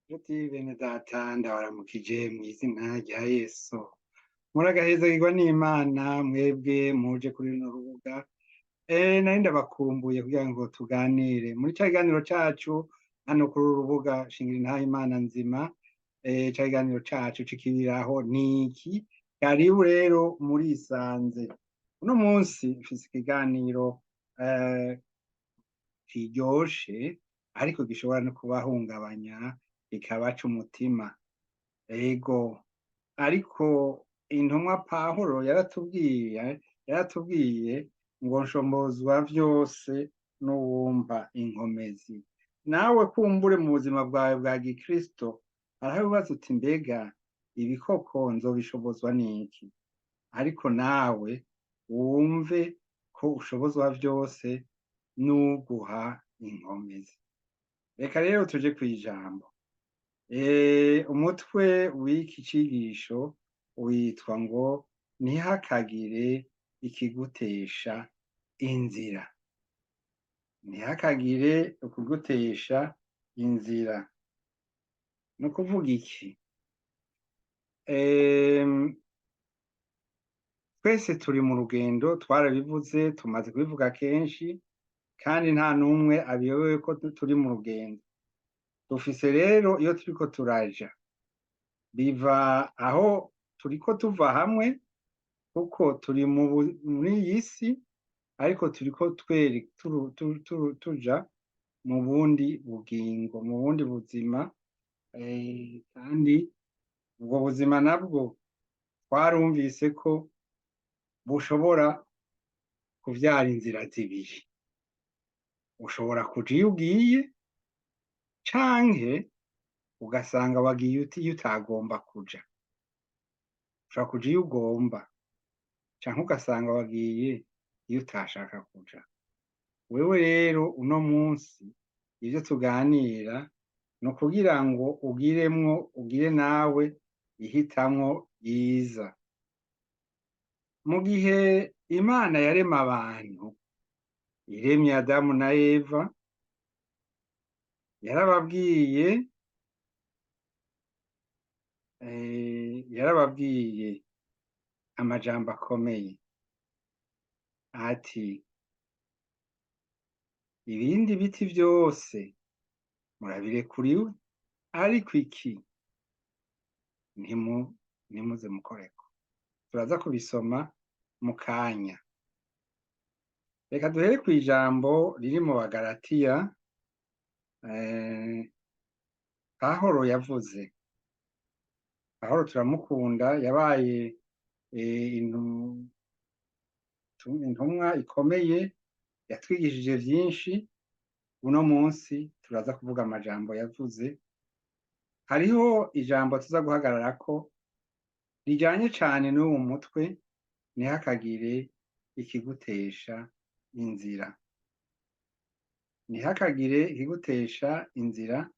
Nshuti bene data, ndabaramukije mw'izina rya Yesu. Muragahezagirwa n'Imana mwebwe muje kuri runo rubuga. Nari ndabakumbuye kugira ngo tuganire muri ca kiganiro cacu hano kuri uru rubuga Shingira Intahe Imana Nzima, ca kiganiro cacu c'ikibiraho niki. Karibu rero murisanze. Uno munsi mfise ikiganiro kiryoshe, ariko gishobora no kubahungabanya, kikabaca umutima. Ego, ariko intumwa Pawulo yaratubwiye ngo nshobozwa vyose n'uwumpa inkomezi. Nawe kumbure mu buzima bwawe bwa gikristo hariho ibibazo uti: "Mbega ibi koko nzobishobozwa n'iki?" Ariko nawe wumve ko ushobozwa vyose n'uguha inkomezi. Reka rero tuje kw'ijambo. Umutwe w'iki cigisho witwa ngo "Ntihakagire ikigutesha inzira". Ntihakagire ukugutesha inzira. Ni ukuvuga iki? Twese turi mu rugendo, twarabivuze, tumaze kubivuga kenshi, kandi nta n'umwe abiyobewe ko turi mu rugendo. Dufise rero iyo turiko turaja, biva aho turiko tuva hamwe, kuko turi muri iyi si, ariko turiko tuja mu bundi bugingo, mu bundi buzima, kandi ubwo buzima nabwo twarumvise ko bushobora kuvyara inzira zibiri. Ushobora kuja iyo ugiye, canke ugasanga wagiye iyo utagomba kuja. Ushobora kuja iyo ugomba, canke ugasanga wagiye iyo utashaka kuja. Wewe rero uno munsi ivyo tuganira ni ukugira ngo ugiremwo, ugire nawe ihitamwo ryiza. Mu gihe Imana yarema abantu, iremye Adamu na Eva, yarababwiye amajambo akomeye ati: "Ibindi biti vyose murabirekuriwe, ariko iki ntimuze mukoreko." Turaza kubisoma mu kanya. Reka duhere kw'ijambo riri mu Bagaratiya, Pahoro yavuze. Pahoro turamukunda, yabaye intumwa ikomeye, yatwigishije vyinshi. Uno munsi turaza kuvuga amajambo yavuze. Hariho ijambo tuza guhagararako rijanye cane n'uwu mutwe: ntihakagire ikigutesha inzira. Ntihakagire ikigutesha inzira.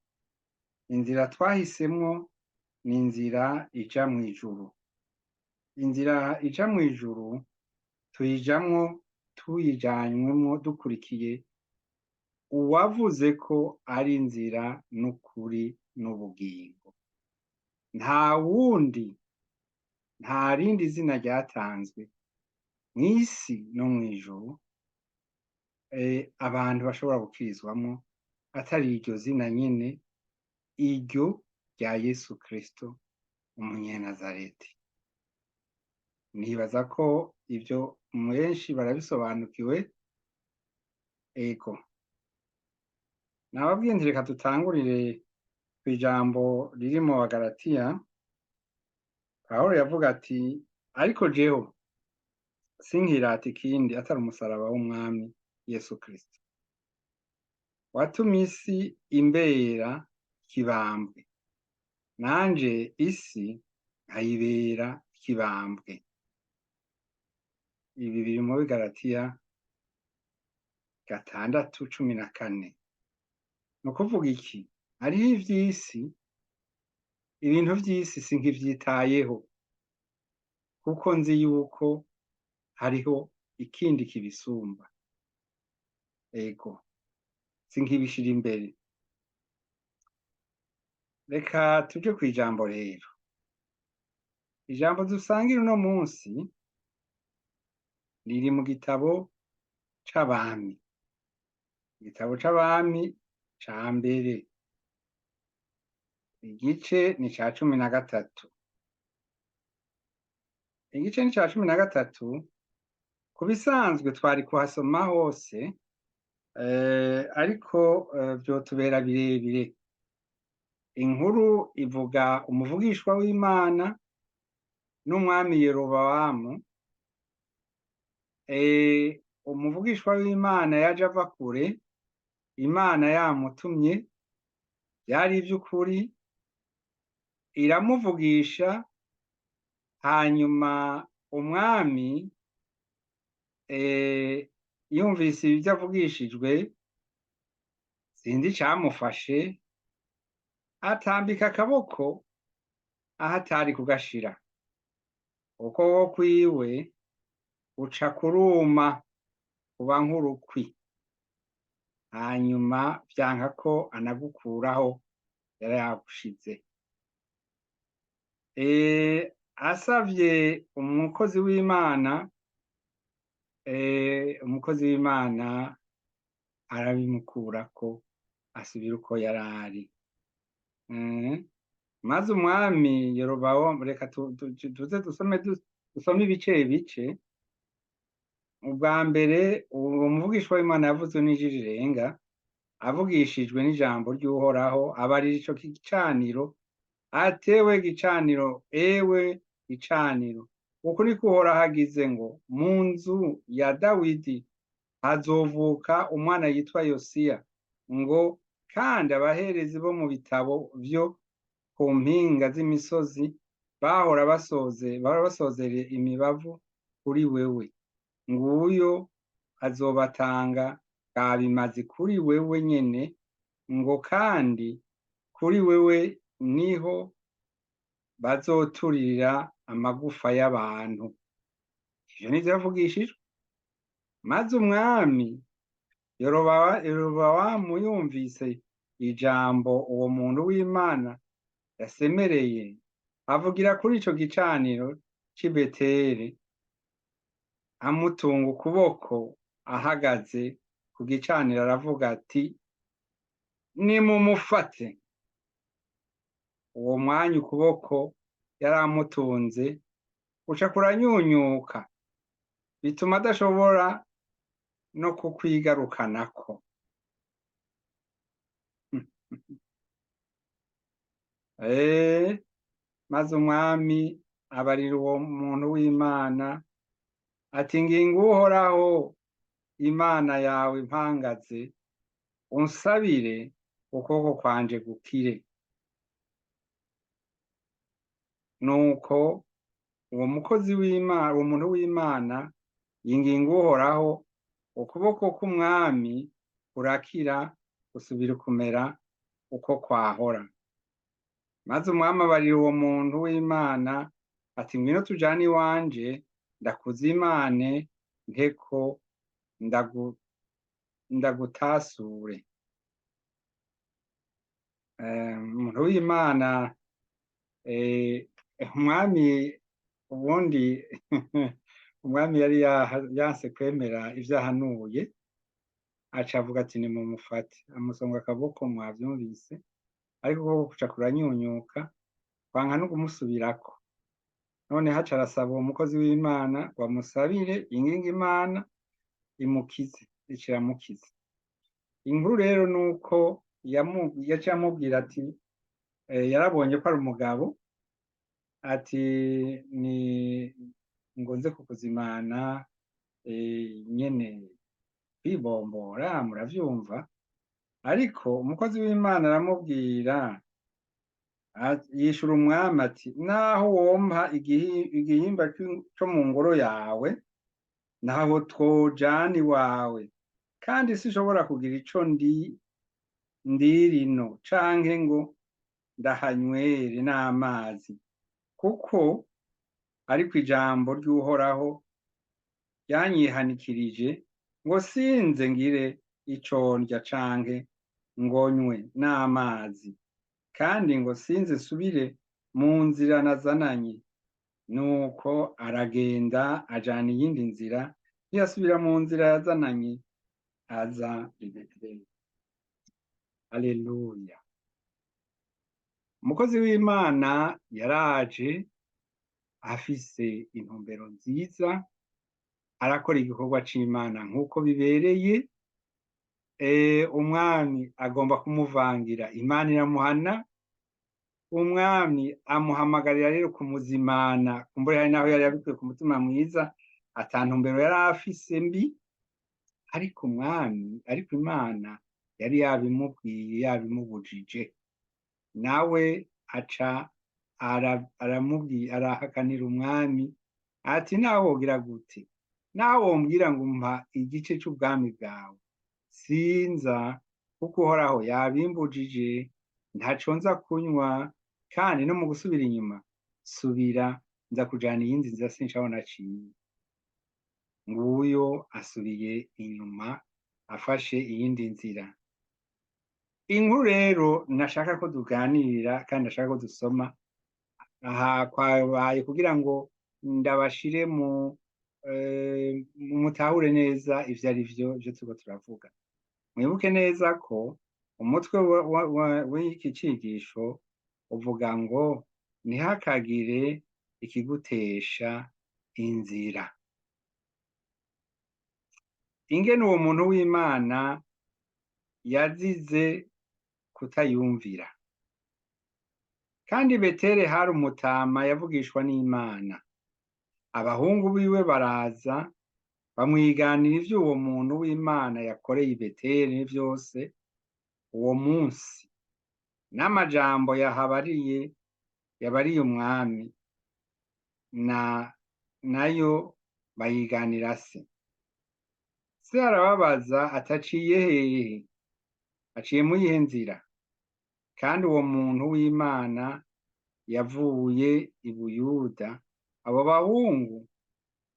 Inzira twahisemwo ni inzira ija mw'ijuru. Inzira ija mw'ijuru tuyijamwo tuyijanywemwo dukurikiye uwavuze ko ari inzira n'ukuri n'ubugingo. Nta wundi, nta rindi zina ryatanzwe mw'isi no mw'ijuru abantu bashobora gukirizwamwo atari iryo zina nyene, iryo rya Yesu Kristo umunyenazareti. Nibaza ko ivyo benshi barabisobanukiwe. Ego, nababwiye nti reka dutangurire kw'ijambo riri mu Bagaratiya. Pawulo yavuga ati: "Ariko jeho sinkirata ikindi atari umusaraba w'Umwami Yesu Kristo, watumye isi imbera ikibambwe, nanje isi nkayibera ikibambwe." Ibi biri muri Galatiya 6:14. Ni ukuvuga iki? Hariho ivy'isi, ibintu vy'isi sinkivyitayeho, kuko nzi yuko hariho ikindi kibisumba. Ego, sinkibishira imbere. Reka tuje kw'ijambo rero. Ijambo dusangira uno munsi riri mu gitabo c'Abami. Igitabo c'Abami ca mbere. Igice ni ica 13. Igice ni ica 13, ku bisanzwe twari kuhasoma hose, ariko vyotubera birebire. Inkuru ivuga umuvugishwa w'Imana n'umwami Yerobowamu. Umuvugishwa w'Imana yaje ava kure, Imana yamutumye, vyari ivy'ukuri, iramuvugisha, hanyuma umwami yumvise ivyo avugishijwe, sinzi icamufashe, atambika akaboko aho atari kugashira. Ukuboko kwiwe guca kuruma kuba nk'urukwi, hanyuma vyanka ko anagukuraho yari yagushize. Asavye umukozi w'Imana, umukozi w'Imana arabimukurako, asubira uko yarari. Maze umwami Yerobowamu, reka tuze dusome ibice bice. Ubwa mbere uwo muvugishwa w'Imana yavuzwe n'ijwi rirenga, avugishijwe n'ijambo ry'Uhoraho, abarira ico gicaniro, atewe gicaniro, ewe gicaniro, uku niko Uhoraho agize ngo mu nzu ya Dawidi hazovuka umwana yitwa Yosiya, ngo kandi abaherezi bo mu bitabo vyo ku mpinga z'imisozi bahora basozere imibavu kuri wewe, nguyo azobatanga bwa bimazi kuri wewe nyene, ngo kandi kuri wewe niho bazoturira amagufa y'abantu. Ivyo nivyo yavugishijwe. Maze umwami Yerobowamu yumvise ijambo uwo muntu w'Imana yasemereye, avugira kuri ico gicaniro c'i Beteli, amutunga ukuboko ahagaze ku gicaniro, aravuga ati: "Nimumufate." Uwo mwanya ukuboko yari amutunze guca kuranyunyuka, bituma adashobora no kukwigarukanako. Maze umwami abarira uwo muntu w'Imana ati: "Ngingo Uhoraho Imana yawe impangaze, unsabire ukuboko kwanje gukire." Nuko uwo mukozi w'Imana, uwo muntu w'Imana yinginga Uhoraho, ukuboko k'umwami kurakira, gusubira kumera uko kwahora. Maze umwami abarira uwo muntu w'Imana ati: "Ngwino tujane iwanje, ndakuzimane nteko ndagutasure." Umuntu w'Imana, umwami ubundi umwami yari yanse kwemera ivyo ahanuye, aca avuga ati: "Nimumufate." Amusonga akaboko, mwavyumvise, ariko ukuboko kuca kuranyunyuka, kwanka no kumusubirako. Noneho aca arasaba uwo mukozi w'Imana ngo amusabire yinginge Imana imukize, ica iramukiza. Inkuru rero nuko yaciye amubwira ati, yarabonye ko ari umugabo, ati: "Ni ngo nze kukuzimana, nyene kwibombora, muravyumva." Ariko umukozi w'Imana aramubwira, yishura umwami ati: "Naho wompa igihimba co mu ngoro yawe, naho twojana iwawe, kandi sinshobora kugira ico ndirino canke ngo ndahanywere n'amazi, kuko ariko ijambo ry'Uhoraho ryanyihanikirije ngo sinze ngire ico ndya canke ngo nywe n'amazi." Kandi ngo sinze nsubire mu nzira nazananye. Nuko aragenda ajana iyindi nzira, ntiyasubira mu nzira yazananye, aza i Betelehemu. Haleluya! Umukozi w'Imana yaraje afise intumbero nziza, arakora igikorwa c'Imana nk'uko bibereye. Umwami agomba kumuvangira, Imana iramuhana. Umwami amuhamagarira rero kumuzimana. Kumbure hari naho yari yabikuye ku mutima mwiza, ata ntumbero yari afise mbi, ariko umwami, ariko Imana yari yabimubwiye, yabimubujije. Nawe aca aramubwiye, arahakanira umwami ati: "Nawe wogira gute, nawe wombwira ngo mpa igice c'ubwami bwawe, sinza, kuko Uhoraho yabimbujije. Ntaco nza kunywa, kandi no mu gusubira inyuma, subira nza kujana iyindi nzira, sinca aho naciye." Nguyo asubiye inyuma, afashe iyindi nzira. Inkuru rero nashaka ko tuganira kandi nashaka ko dusoma aha, kwabaye kugira ngo ndabashire mu mutahure neza ivyo ari vyo ivyo turiko turavuga. Mwibuke neza ko umutwe w'iki cigisho uvuga ngo: "Ntihakagire ikigutesha inzira." Ingene uwo muntu w'Imana yazize kutayumvira. Kandi Betere hari umutama yavugishwa n'Imana. Abahungu biwe baraza bamwiganira ivyo uwo muntu w'Imana yakoreye i Beteli vyose uwo munsi, n'amajambo yahabariye, yabariye umwami, na nayo bayiganira se. Se arababaza ataciye hehe, aciye muyihe nzira? Kandi uwo muntu w'Imana yavuye i Buyuda. Abo bahungu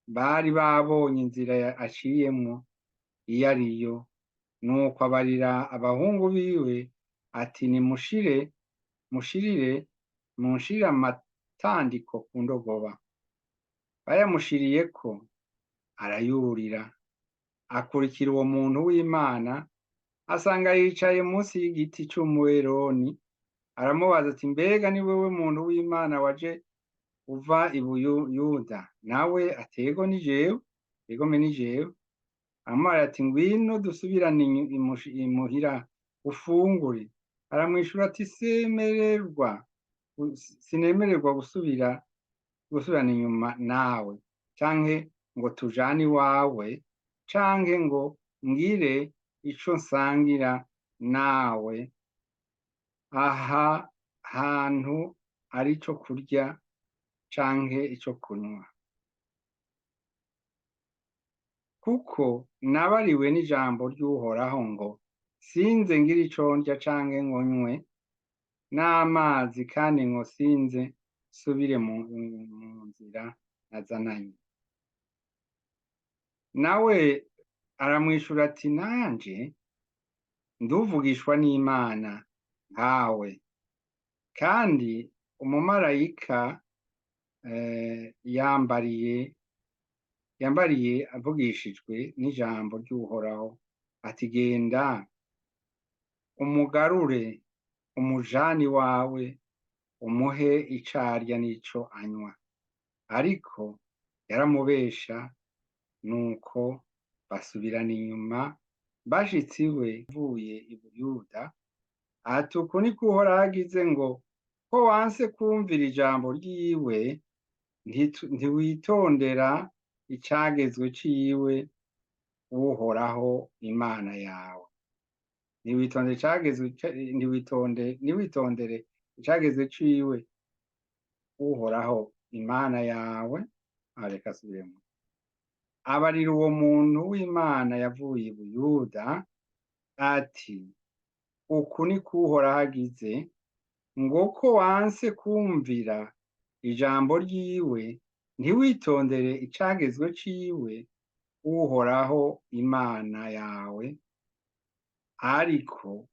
bari babonye inzira aciyemwo iyo ariyo. Nuko abarira abahungu biwe ati: "Nimushire, mushirire, munshirire amatandiko ku ndogoba." Bayamushiriyeko, arayurira, akurikira uwo muntu w'Imana, asanga yicaye munsi y'igiti c'umweroni. Aramubaza ati: "Mbega ni wewe muntu w'Imana waje uva i Buyuda?" Nawe ati: "Ego, ni jewe, egome ni jewe." Aramubwira ati: "Ngwino dusubirane imuhira ufungure." Aramwishura ati: "Semererwa, sinemererwa gusubirana inyuma nawe, canke ngo tujane iwawe, canke ngo ngire ico nsangira nawe aha hantu, ari ico kurya canke ico kunywa, kuko nabariwe n'ijambo ry'Uhoraho ngo sinze ngira ico ndya canke ngo nywe n'amazi, kandi ngo sinze nsubire mu nzira nazananye." Nawe aramwishura ati: "Nanje nduvugishwa n'Imana nkawe, kandi umumarayika yambariye avugishijwe n'ijambo ry'Uhoraho ati: 'Genda umugarure umujani wawe, umuhe ico arya n'ico anywa.'" Ariko yaramubesha. Nuko basubirana inyuma. Bashitse iwe avuye i Buyuda, ati: "Uku niko Uhoraho agize ngo: ko wanse kumvira ijambo ryiwe, ntiwitondera icagezwe ciwe Uhoraho Imana yawe, ntiwitondere icagezwe, ntiwitondere icagezwe ciwe Uhoraho Imana yawe." Reka asubiremo. Abarira uwo muntu w'Imana yavuye i Buyuda ati: "Uku niko Uhoraho agize ngo: ko wanse kumvira ijambo ryiwe, ntiwitondere icagezwe ciwe Uhoraho Imana yawe, ariko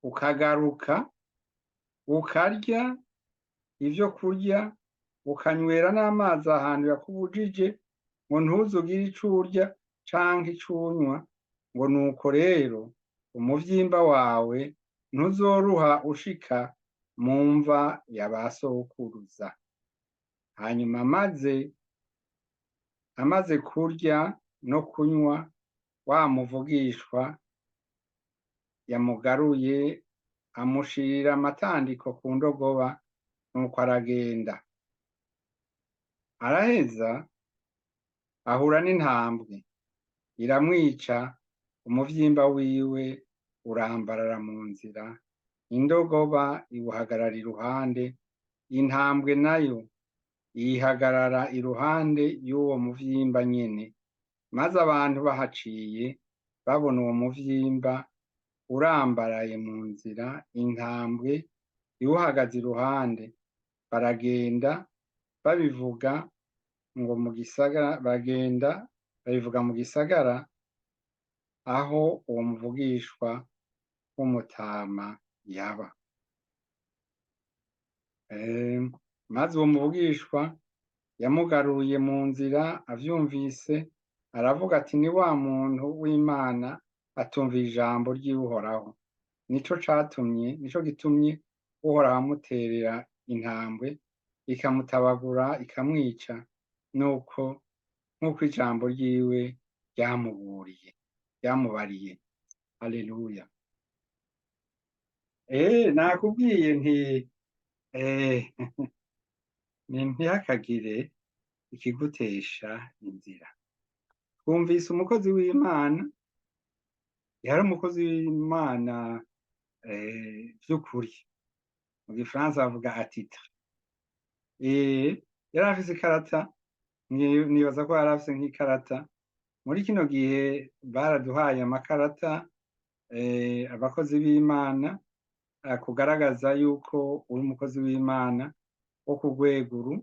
ukagaruka Ukarya ivyo kurya, ukanywera n'amazi ahantu yakubujije ngo ntuzugire ico urya canke ico unywa, ngo nuko rero umuvyimba wawe ntuzoruha ushika mu mva ya ba sokuruza. Hanyuma amaze kurya no kunywa, wa muvugishwa yamugaruye amushirira amatandiko ku ndogoba, nuko aragenda. Araheza ahura n'intambwe iramwica, umuvyimba wiwe urambarara mu nzira, indogoba iwuhagarara iruhande, intambwe nayo ihagarara iruhande y'uwo muvyimba nyene. Maze abantu bahaciye babona uwo muvyimba urambaraye mu nzira, intambwe iwuhagaze iruhande, baragenda babivuga ngo mu gisagara, bagenda babivuga mu gisagara aho uwo muvugishwa w'umutama yaba. Maze uwo muvugishwa yamugaruye mu nzira avyumvise, aravuga ati: "Ni wa muntu w'Imana atumvira ijambo ry'Uhoraho, nico catumye, nico gitumye Uhoraho amuterera intambwe ikamutabagura ikamwica, nuko nk'uko ijambo ryiwe ryamuburiye, ryamubariye." Haleluya. Nakubwiye nti ntihakagire ikigutesha inzira. Twumvise umukozi w'Imana, yari umukozi w'Imana vy'ukuri, mu gifaransa bavuga attitré. Yari afise ikarata, nibaza ko yari afise nk'ikarata. Muri kino gihe baraduhaye amakarata abakozi b'Imana, kugaragaza yuko uri umukozi w'Imana wo ku rwego uru,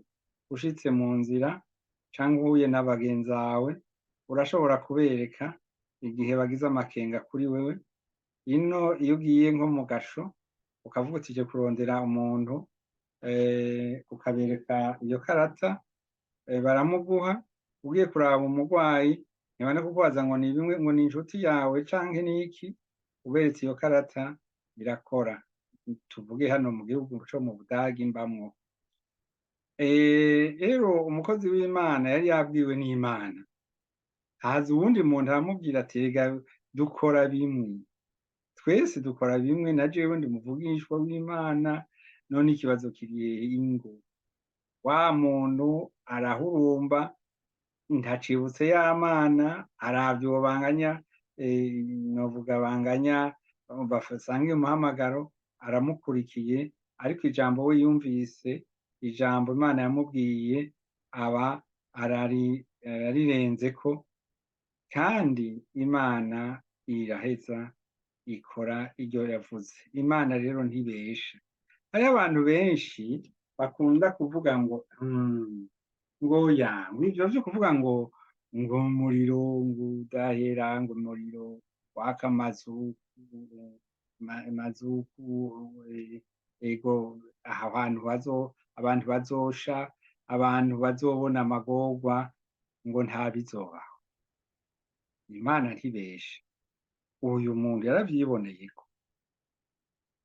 ushitse mu nzira canke uhuye na bagenzi bawe, urashobora kubereka igihe bagize amakenga kuri wewe. Ino iyo ugiye nko mu gasho ukavuga uti: "Je kurondera umuntu," ukabereka iyo karata, baramuguha. Ugiye kuraba umurwayi, ntibane kukubaza ngo ni bimwe, ngo ni inshuti yawe canke niki, uberetse iyo karata birakora. Tuvuge hano mu gihugu co mu Budagi mbamwo. Rero umukozi w'Imana yari yabwiwe n'Imana, haza uwundi muntu aramubwira ati: "Erega dukora bimwe, twese dukora bimwe, na jewe ndi muvugishwa w'Imana, none ikibazo kiri hehe?" Ingo wa muntu arahurumba, ntacibutse ya Mana, aravye uwo banganya, novuga banganya, basangiye umuhamagaro, aramukurikiye. Ariko ijambo we yumvise, ijambo Imana yamubwiye, aba ararirenzeko, kandi Imana iraheza ikora iryo yavuze. Imana rero ntibesha. Hariho abantu benshi bakunda kuvuga ngo ngo ya ngo ivyo vyo kuvuga ngo umuriro ngo udahera, ngo umuriro waka amazuku, mazuku, ego, aho hantu abantu bazosha, abantu bazobona amagorwa, ngo nta bizobaho. Imana ntibesha. Uyu muntu yaravyiboneyeko.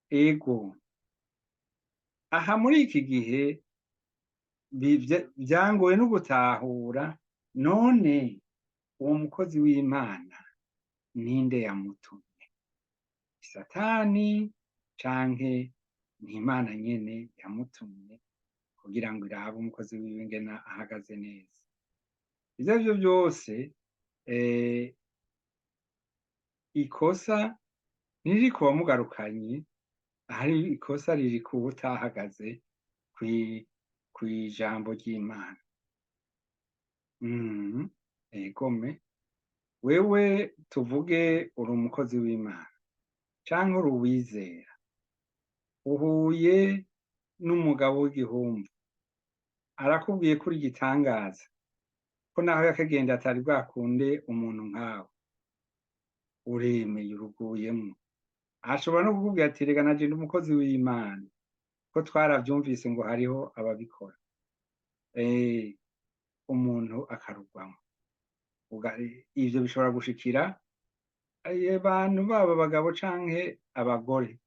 Ego, aha muri iki gihe vyangoye no gutahura. None uwo mukozi w'Imana ninde yamutumye? Satani canke ni Imana nyene yamutumye kugira ngo irabe umukozi wiwe ingene ahagaze neza? Ivyo arivyo vyose, ikosa ntiriri ku wamugarukanye ahari, ikosa riri ku wutahagaze kw'ijambo ry'Imana. Egome, wewe tuvuge uri umukozi w'Imana canke uri uwizera, uhuye n'umugabo w'igihumbu, arakubwiye ko uri igitangaza, ko naho yakagenda atari bwakunde umuntu nkawe, uremeye, uruguyemwo. Ashobora no kukubwira ati: "Rega naje ndi umukozi w'Imana." Ko twaravyumvise ngo hariho ababikora. Umuntu akarugwamwo. Ivyo bishobora gushikira abantu, baba abagabo canke abagore.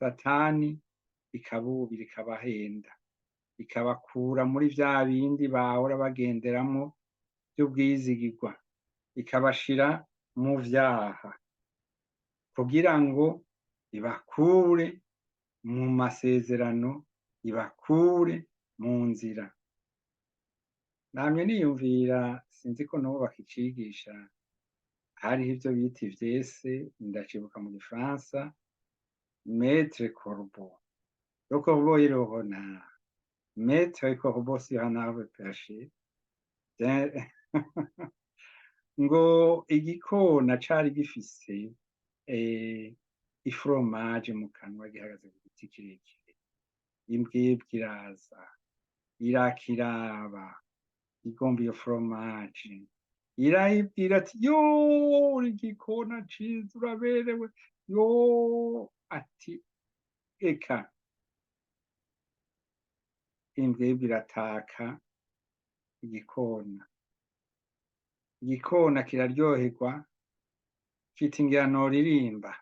Satani ikabubira, ikabahenda, ikabakura muri vya bindi bahora bagenderamwo vy'ubwizigirwa, ikabashira mu vyaha kugira ngo ibakure mu masezerano, ibakure mu nzira. Namye niyumvira, sinzi ko n'ubu bakicigisha, hariho ivyo bita ivyese, ndacibuka mu gifaransa, Maître Corbeau, le corbeau et le renard, Maître Corbeau sur un arbre perché. Ngo igikona cari gifise iforomaje mu kanwa, gihagaze ku giti kirekire. Imbwebwe iraza, irakiraba, igomba iyo foromaje. Irayibwira ati: "Yo, uri igikona ciza, uraberewe." Yo, ati: "Eka." Imbwebwe irataka igikona. Igikona kiraryoherwa, kiti: "Ngira noririmba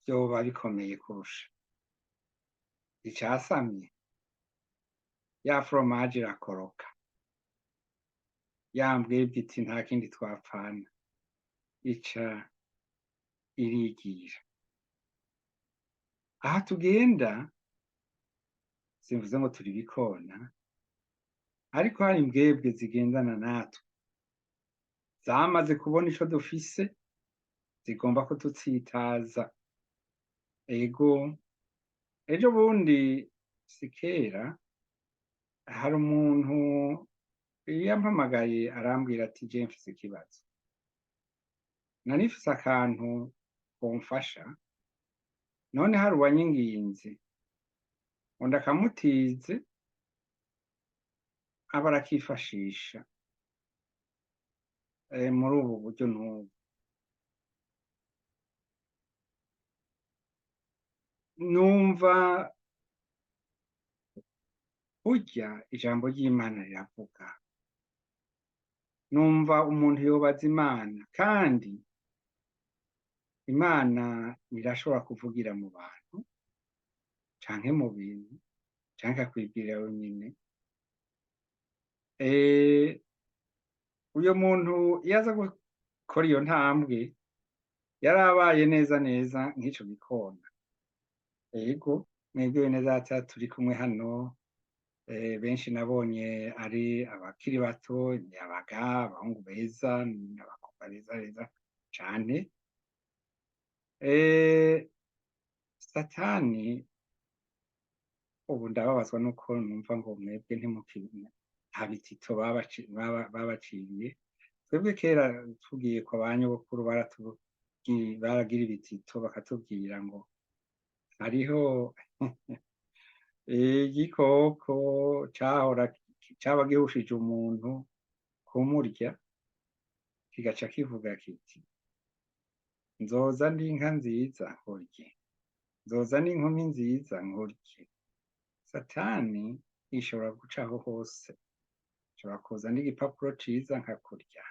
vyoba bikomeye kurusha." Icasamye, ya foromaje irakoroka. Ya mbwebwe iti: "Nta kindi twapfana." Ica irigira. Aha tugenda, simvuze ngo turi ibikona, ariko hari imbwebwe zigendana natwe, zamaze kubona ico dufise, zigomba kututsitaza. Ego, ejo bundi, si kera, hari umuntu yampamagaye, arambwira ati: "Je mfise ikibazo, nari mfise akantu komfasha, none hari uwanyinginze ngo ndakamutize, aba arakifashisha muri ubu buryo n'ubu." Numva burya ijambo ry'Imana riravuga. Numva umuntu yobaza Imana, kandi Imana irashobora kuvugira mu bantu canke mu bintu, canke ikakwibwirira wenyene. Uyo muntu iyo aza gukora iyo ntambwe, yarabaye neza neza nk'ico gikona. Ego, mwebwe bene data turi kumwe hano, benshi nabonye ari abakiri bato, imiyabaga, abahungu beza n'abakobwa beza beza cane. Satani, ubu ndababazwa nuko numva ngo mwebwe ntimukimenya, nta bitito babaciriye. Twebwe kera tugiye kwa ba nyogokuru, baragira ibitito, bakatubwira ngo hariho igikoko cahora caba gihushije umuntu kumurya, kigaca kivuga kiti: "Nzoza ndi inka nziza nkurye, nzoza ndi inkumi nziza nkurye." Satani ishobora gucaho hose, nshobora kuza ndi igipapuro ciza nkakurya,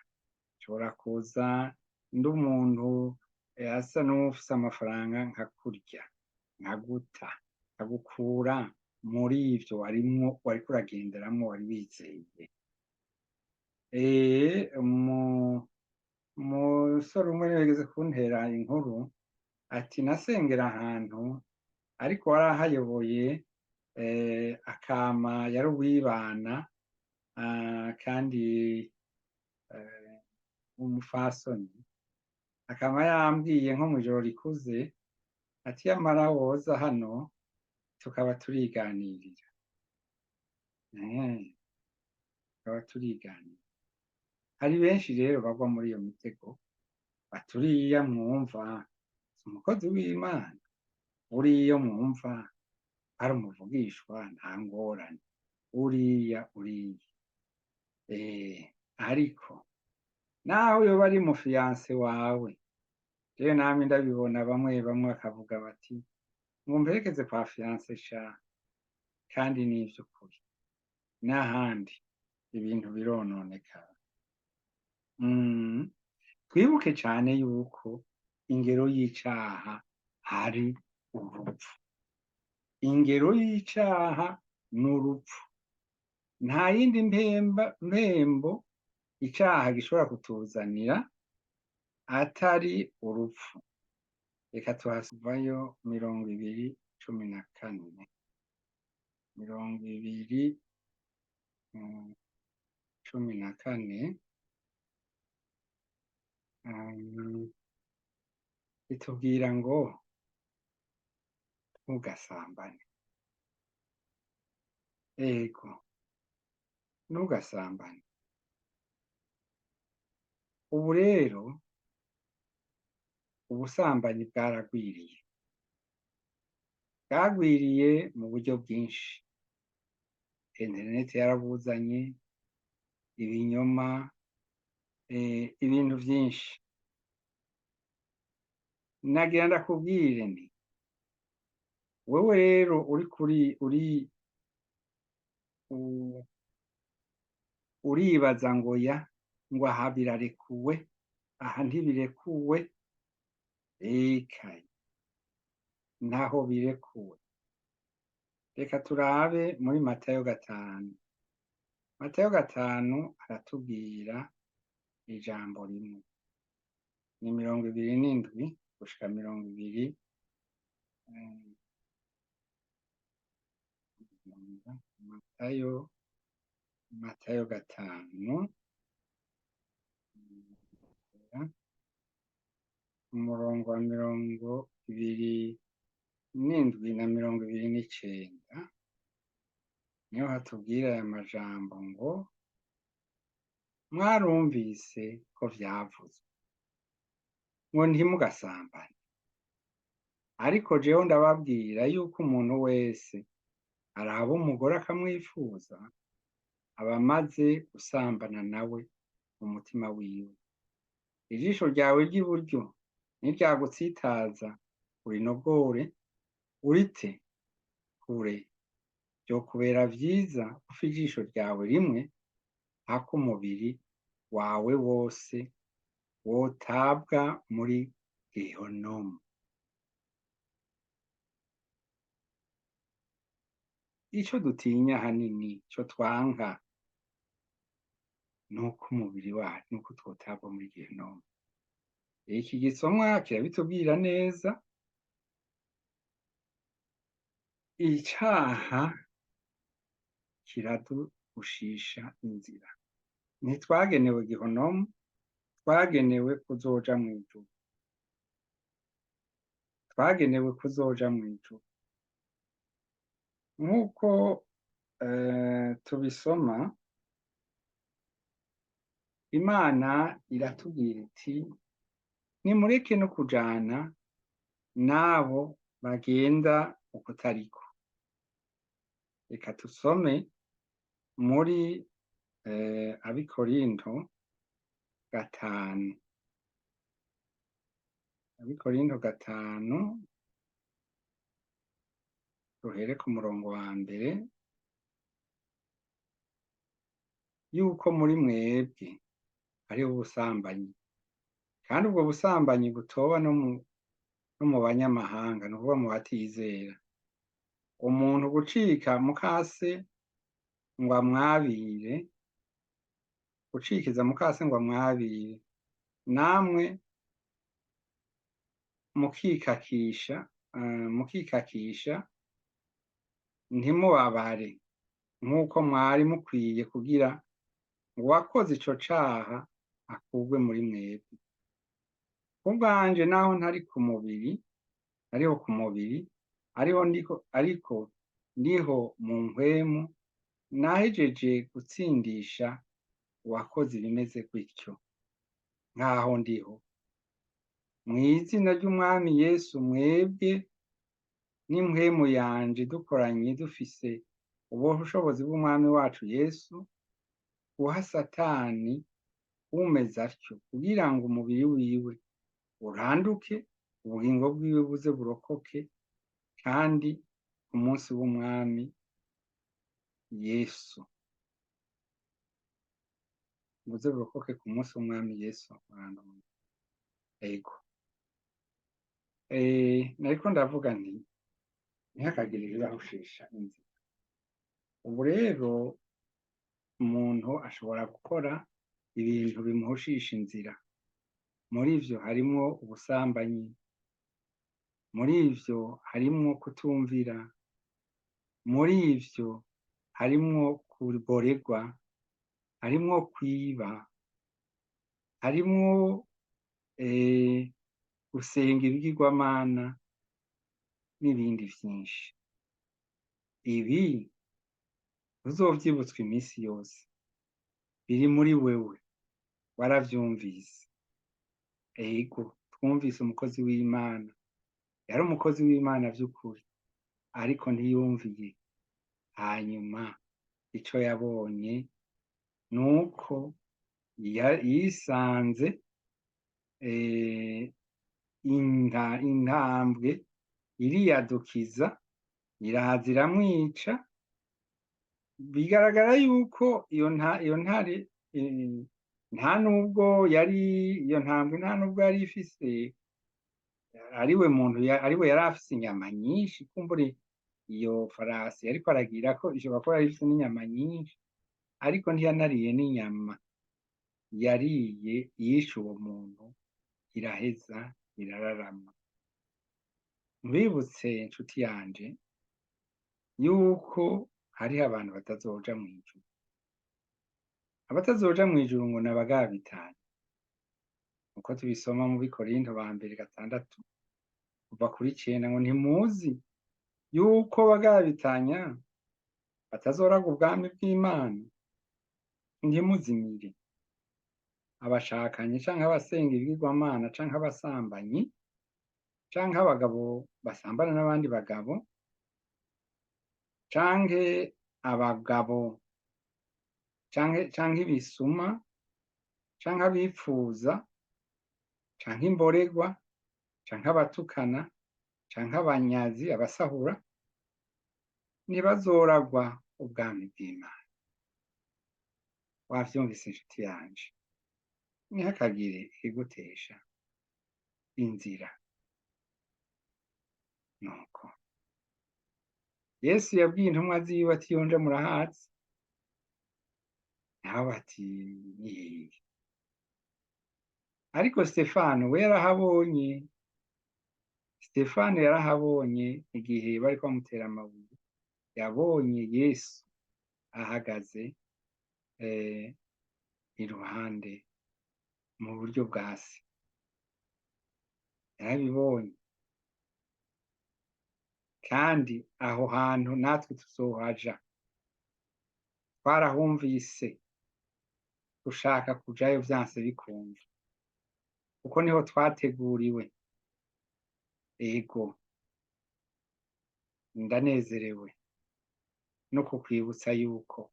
nshobora kuza ndi umuntu asa n'uwufise amafaranga nkakurya, nkaguta, nkagukura muri ivyo warimwo, wariko uragenderamwo, wari wizeye. Umusore umwe niwe yigeze kuntera inkuru, ati: "Nasengera ahantu, ariko warahayoboye akama yari uwibana, kandi umufasoni akaba yambwiye nko mw'ijoro rikuze ati: 'Yamara woza hano tukaba turiganirira.' Tukaba turiganirira." Hari benshi rero bagwa muri iyo mitego, bati: "Uriya mwumva si umukozi w'Imana, uriya mwumva ari umuvugishwa, nta ngorane, uriya uriya." Ariko naho yoba ari mu fiancé wawe, jewe namye ndabibona, bamwe bamwe bakavuga bati ngo: "Mperekeze kwa fiancé sha." Kandi n'ivy'ukuri, n'ahandi ibintu birononekara. Twibuke cane yuko ingero y'icaha ari urupfu. Ingero y'icaha n'urupfu. Nta yindi mpembo icaha gishobora kutuzanira atari urupfu. Reka tuhavayo 20:14. 20 14, itubwira ngo ntugasambane. Ego, ntugasambane. Ubu rero ubusambanyi bwaragwiriye, bwagwiriye mu buryo bwinshi. Interineti yarabuzanye, ibinyoma, ibintu vyinshi. Nagira ndakubwire nti wewe rero uri kuri uri uribaza ngo ya ngo aha birarekuwe, aha ntibirekuwe. Ekaye, ntaho birekuwe. Reka turabe muri Matayo 5. Matayo 5 aratubwira ijambo rimwe, ni 27 gushika 20. Matayo 5, umurongo wa 27 na 29, niho hatubwira aya majambo ngo: mwarumvise ko vyavuzwe ngo ntimugasambane, ariko jewe ndababwira yuko umuntu wese araba umugore akamwifuza aba amaze gusambana nawe mu mutima wiwe. Ijisho ryawe ry'iburyo niryagutsitaza, urinogore urite kure, vyokubera vyiza ufa ijisho ryawe rimwe hako umubiri wawe wose wotabwa muri Gehonomu. Ico dutinya hanini, ico twanka, nuko umubiri wacu, nuko twotabwa muri Gehonomu. Iki gisomwa kirabitubwira neza. Icaha kiradushisha inzira. Ntitwagenewe Gehonomu, twagenewe kuzoja mw'ijuru. Twagenewe kuzoja mw'ijuru. Nk'uko tubisoma, Imana iratubwira iti nimureke no kujana n'abo bagenda ukutariko. Reka tusome muri Abikorinto 5. Abikorinto 5, duhere ku murongo wa mbere, yuko muri mwebwe hariho ubusambanyi, kandi ubwo busambanyi butoba no mu banyamahanga, ni ukuvuga mu batizera. Umuntu gucika mukase ngo amwabire, gucikiza mukase ngo amwabire, namwe mukikakisha ntimubabare nk'uko mwari mukwiye, kugira ngo uwakoze ico caha akurwe muri mwebwe. Kubwanje, naho ntari ku mubiri, ariho ku mubiri, ariho ndiko, ariko ndiho mu mpwemu, nahejeje gutsindisha uwakoze ibimeze gutyo, nkaho ndiho. Mw'izina ry'Umwami Yesu, mwebwe n'impwemu yanje dukoranye dufise ubushobozi bw'Umwami wacu Yesu, guha Satani umeze atyo, kugira ngo umubiri wiwe uranduke, ubugingo bwiwe buze burokoke, kandi ku munsi w'Umwami Yesu. Muze burokoke ku munsi w'umwami Yesu. Ego. Nariko ndavuga nti ntihakagire ibibahushisha inzira. Ubu rero umuntu ashobora gukora ibintu bimuhushisha inzira. Muri ivyo harimwo ubusambanyi, muri ivyo harimwo kutumvira, muri ivyo harimwo kuborerwa, harimwo kwiba, harimwo gusenga ibigirwamana n'ibindi vyinshi. Ibi uzovyibutswa imisi yose, biri muri wewe, waravyumvise. Ego, twumvise umukozi w'Imana, yari umukozi w'Imana vy'ukuri, ariko ntiyumviye. Hanyuma ico yabonye nuko yisanze intambwe iriyadukiza, iraza iramwica. Bigaragara yuko iyo ntare nta nubwo yari iyo ntambwe, nta nubwo yari ifise, ariwe muntu, ariwe yari afise inyama nyinshi. Kumbure iyo farasi yariko aragira ko ishobora kuba yari ifise n'inyama nyinshi, ariko ntiyanariye n'inyama, yariye yishe uwo muntu, iraheza irararama. Mbibutse inshuti yanje yuko hariho abantu batazoja mw'ijuru. Abatazoja mw'ijuru ngo n'abagabitanye, uko tubisoma mu Bikorinto ba mbere 6 kuva kuri 9, ngo ntimuzi yuko bagabitanya batazoraga ubwami bw'Imana? Ntimuzimire. Abashakanye canke abasenga ibigirwamana canke abasambanyi canke abagabo basambana n'abandi bagabo canke abagabo canke ibisuma canke abipfuza canke imborerwa canke abatukana canke abanyazi, abasahura, ntibazoragwa ubwami bw'Imana. Wavyumvise inshuti yanje, ntihakagire ikigutesha inzira. Nuko Yesu yabwiye intumwa ziwe ati iyo nja murahazi, nabo bati ni hehe? Ariko Stefano we yarahabonye. Stefano yarahabonye igihe bariko bamutera amabuye, yabonye Yesu ahagaze iruhande mu buryo bwa se, yarabibonye. Kandi aho hantu natwe tuzohaja, twarahumvise, dushaka kujayo vyanse bikunze, kuko niho twateguriwe. Ego, ndanezerewe no kukwibutsa yuko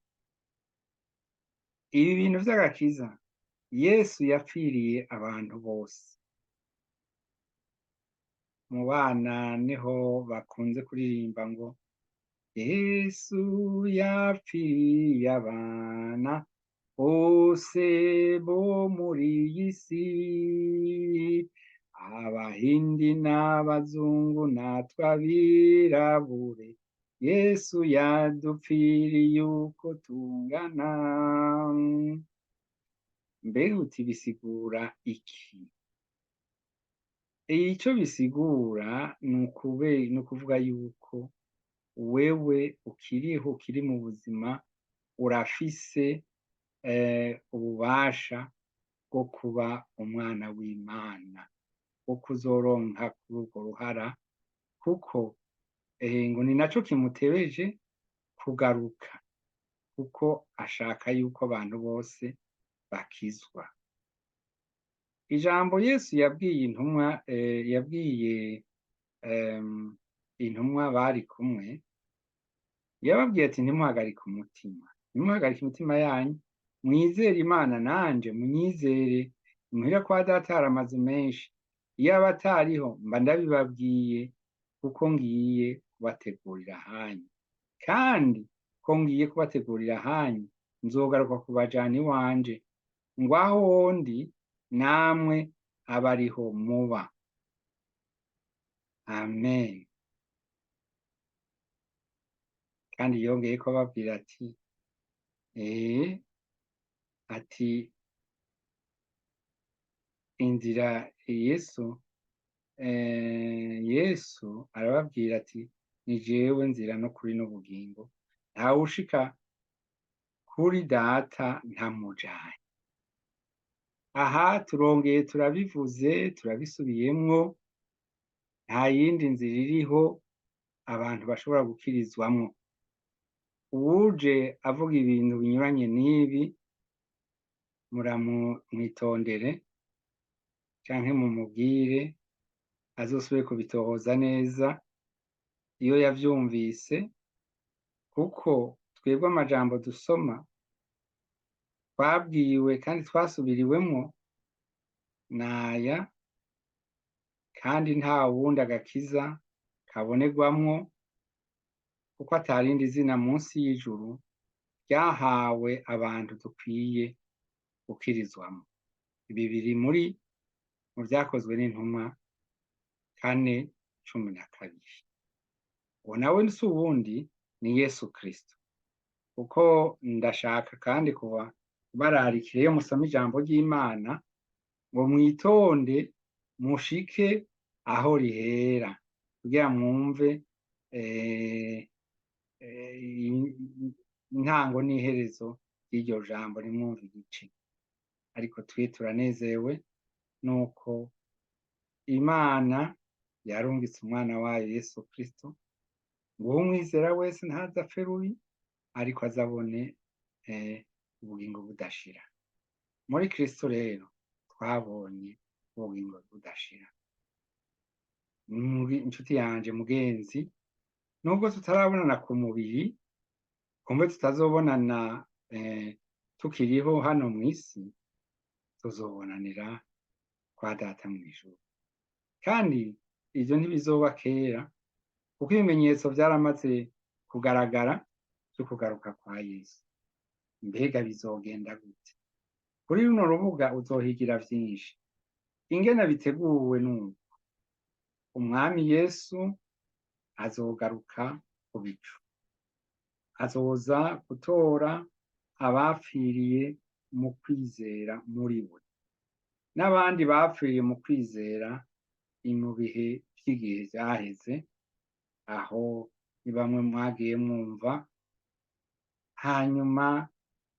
ibi bintu vy'agakiza Yesu yapfiriye abantu bose. Mu bana niho bakunze kuririmba ngo Yesu yapfiriye abana bose bo muri iyi si, abahindi n'abazungu natwe abirabure, Yesu yadupfiriye uko tungana. Mbega uti bisigura iki? Ico bisigura ni ukuvuga yuko wewe ukiriho, ukiri mu buzima, urafise ububasha bwo kuba umwana w'Imana, bwo kuzoronka kuri urwo ruhara, kuko ngo ni naco kimutebeje kugaruka, kuko ashaka yuko abantu bose bakizwa. Ijambo Yesu yabwiye intumwa, yabwiye intumwa bari kumwe, yababwiye ati ntimuhagarike umutima, ntimuhagarike imitima yanyu, mwizere Imana nanje munyizere. Imuhira kwa Data hari amazu menshi, iyo aba atariho mba ndabibabwiye, kuko ngiye kubategurira ahanyu. Kandi ko Ko ngiye kubategurira ahanyu, nzogaruka kubajana iwanje, ngo aho ndi namwe abe ariho muba. Amen. Kandi yongeyeko ababwira ati ati inzira Yesu arababwira ati ni jewe nzira n'ukuri n'ubugingo, ntawushika kuri Data ntamujanye. Aha turongeye turabivuze, turabisubiyemwo, nta yindi nzira iriho abantu bashobora gukirizwamwo. Uwuje avuga ibintu binyuranye n'ibi, muramwitondere canke mumubwire azosubire kubitohoza neza iyo yavyumvise, kuko twebwe amajambo dusoma twabwiwe kandi twasubiriwemwo naya, kandi nta wundi agakiza kabonerwamwo, kuko atarindi zina munsi y'ijuru ryahawe abantu dukwiye gukirizwamwo. Ibi biri muri mu Vyakozwe n'Intumwa 4:12. Uwo nawe si uwundi, ni Yesu Kristo. Kuko ndashaka kandi kuba bararikira iyo musoma ijambo ry'Imana ngo mwitonde mushike aho rihera, kugira mwumve intango n'iherezo ry'iryo jambo, ntimwumve igice. Ariko twe turanezerewe nuko Imana yarungitse umwana wayo Yesu Kristo, ngo uwumwizera wese ntaze apfe rubi, ariko azabone ubugingo budashira. Muri Kristo rero twabonye ubugingo budashira. Inshuti yanje mugenzi, nubwo tutarabonana ku mubiri, kumbe tutazobonana tukiriho hano mw'isi, tuzobonanira kwa Data mw'ijuru. Kandi ivyo ntibizoba kera, kuko ibimenyetso vyaramaze kugaragara vyo kugaruka kwa Yesu. Mbega bizogenda gute? Kuri runo rubuga uzohigira vyinshi. Ingene biteguwe nuko Umwami Yesu azogaruka ku bicu, azoza gutora abapfiriye mu kwizera muri we, n'abandi bapfiriye mu kwizera mu bihe vy'igihe vyaheze. Aho ni bamwe mwagiye mwumva. Hanyuma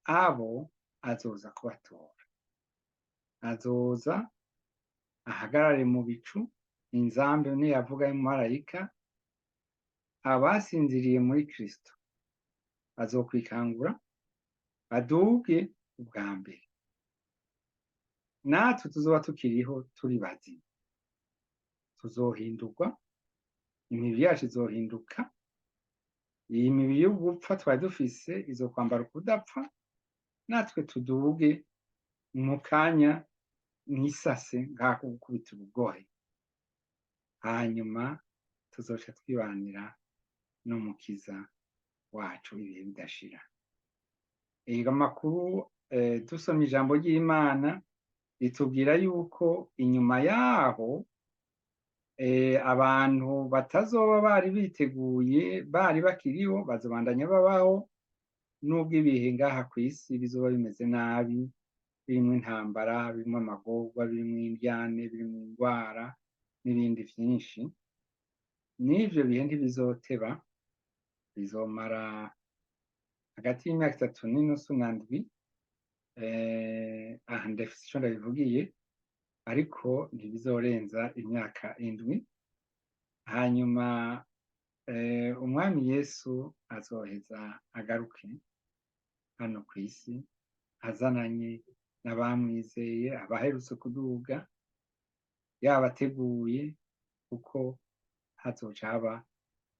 abo azoza kubatora, azoza ahagarare mu bicu, inzambe niyavuga y'umumarayika, abasinziriye muri Kristo bazokwikangura baduge ubwa mbere, natwe tuzoba tukiriho turi bazima tuzohindurwa, imibiri yacu izohinduka. Iyi mibiri yo gupfa twari dufise izokwambara ukudapfa, natwe tuduge mu kanya nk'isase nk'ako gukubita urugohe, hanyuma tuzoca twibanira n'Umukiza wacu ibihe bidashira. Ega amakuru, dusomye ijambo ry'Imana ritubwira yuko inyuma yaho abantu batazoba bari biteguye bari bakiriho bazobandanya babaho, nubwo ibihe ngaha kw'isi bizoba bimeze nabi, birimwo intambara, birimwo amagorwa, birimwo indyane, birimwo ingwara n'ibindi vyinshi. N'ivyo bihe ntibizoteba, bizomara hagati y'imyaka 3 n'inusu na 7. Aha ndafise ico ndabivugiye, ariko ntibizorenza imyaka 7. Hanyuma Umwami Yesu azoheza agaruke hano kw'isi, azananye n'abamwizeye, abaherutse kuduga yabateguye, kuko hazoca haba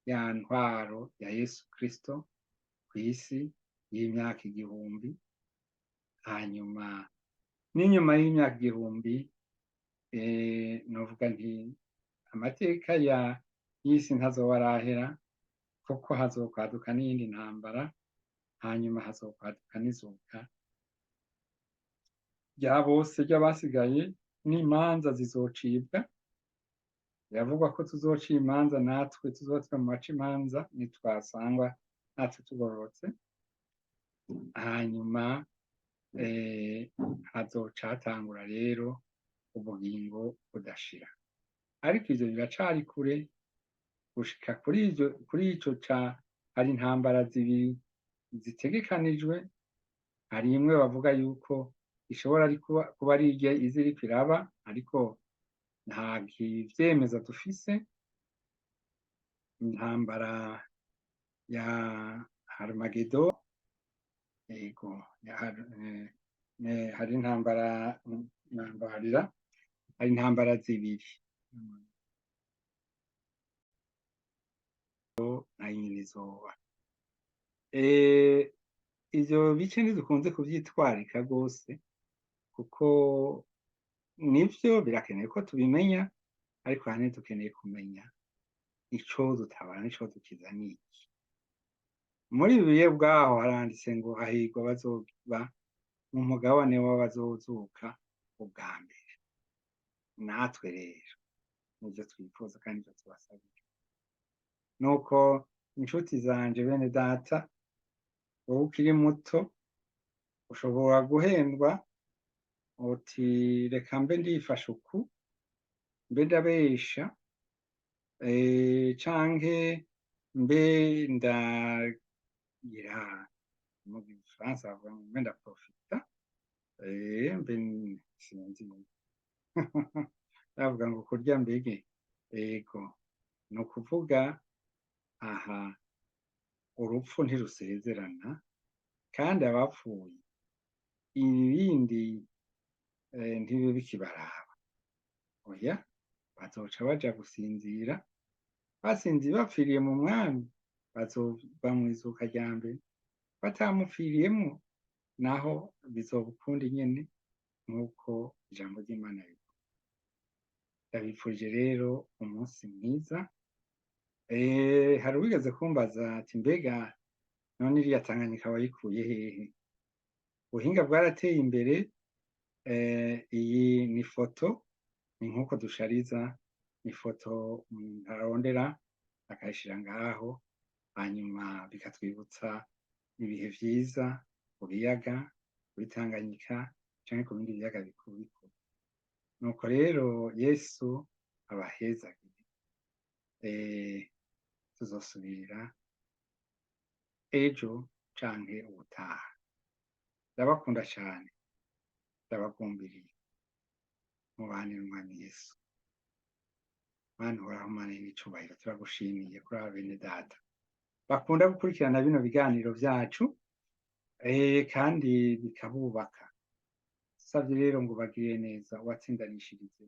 ya ntwaro ya Yesu Kristo kw'isi y'imyaka 1000. Hanyuma n'inyuma y'imyaka 1000, novuga nti amateka ya y'isi ntazoba arahera, kuko hazokwaduka n'iyindi ntambara. Hanyuma hazokwaduka n'izuka rya bose ry'abasigaye, n'imanza zizocibwa. Biravugwa ko tuzoca imanza, natwe tuzoba mu baca imanza nitwasangwa natwe tugororotse. Hanyuma hazoca hatangura rero ubugingo budashira. Ariko ivyo biracari kure. Gushika kuri ivyo, kuri ico ca hari intambara zibiri zitegekanijwe. Hari imwe bavuga yuko ishobora kuba ari iziriko iraba, ariko nta kivyemeza dufise. Intambara ya Harmagedo, yego, hari intambara, nambarira, hari intambara zibiri nayo nyene izoba. Ivyo bice ntidukunze kuvyitwarika rwose, kuko nivyo birakenewe ko tubimenya, ariko ahanini dukeneye kumenya ico dutabara n'ico dukiza n'iki. Muri Bibiliya bwaho haranditse ngo hahirwa abazoba mu mugabane w'abazozuka ubwa mbere. Natwe rero nivyo twifuza kandi nivyo tubasabira. Nuko inshuti zanje, bene data, wowe ukiri muto ushobora guhendwa uti reka mbe ndifashe uku, mbe ndabesha, canke mbe ndagira, mu gifaransa bavuga ngo mbe ndaprofita, mbe sinzi bavuga ngo kurya mbege. Ego, ni ukuvuga aha urupfu ntirusezerana, kandi abapfuye ibindi ntibibe bikibaraba. Oya, bazoca baja gusinzira, basinziye bapfiriye mu mwami bazoba mw'izuka rya mbere, batamupfiriyemwo naho bizoba ukundi nyene, nk'uko ijambo ry'Imana rivuga. Ndabifurije rero umunsi mwiza. Hari uwigeze kumbaza ati mbega none iriya Tanganyika wayikuye hehe? Ubuhinga bwarateye imbere. Iyi ni foto, ni nk'uko dushariza ifoto umuntu arondera akayishira ngaho, hanyuma bikatwibutsa ibihe vyiza ku biyaga, kuri Tanganyika canke ku bindi biyaga bikuru bikuru. Nuko rero Yesu abahezagire. Tuzosubira ejo canke ubutaha. Ndabakunda cane, ndabagumbiriye. Mubane n'Umwami Yesu. Mana uhoraho, Mana y'icubahiro, turagushimiye kuri aba bene data bakunda gukurikirana bino biganiro vyacu, kandi bikabubaka. Dusavye rero ngo bagirire neza, ubatsindanishirize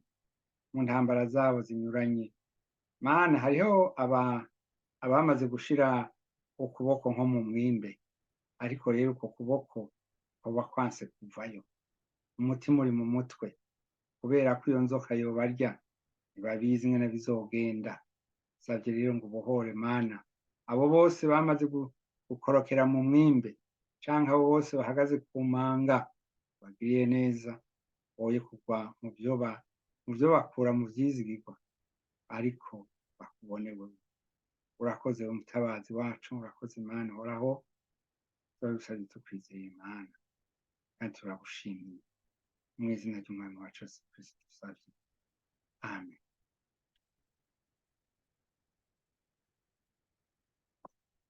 mu ntambara zabo zinyuranye. Mana, hariho abamaze gushira ukuboko nko mu mwimbe, ariko rero uko kuboko kuba kwanse kuvayo, umutima uri mu mutwe, kubera ko iyo nzoka yobarya ntibabizi ingene bizogenda. Savye rero ngo ubohore, Mana, abo bose bamaze gukorokera mu mwimbe, canke abo bose bahagaze ku manga, bagiriye neza, boye kugwa mu vyo bakura mu vyizigirwa, ariko bakubone wewe. Urakoze umutabazi wacu, urakoze Mana uhoraho, turabisabye tukwizeye Mana, kandi turagushimiye mu izina ry'Umwami wacu Yesu Kristo dusavye. Amen.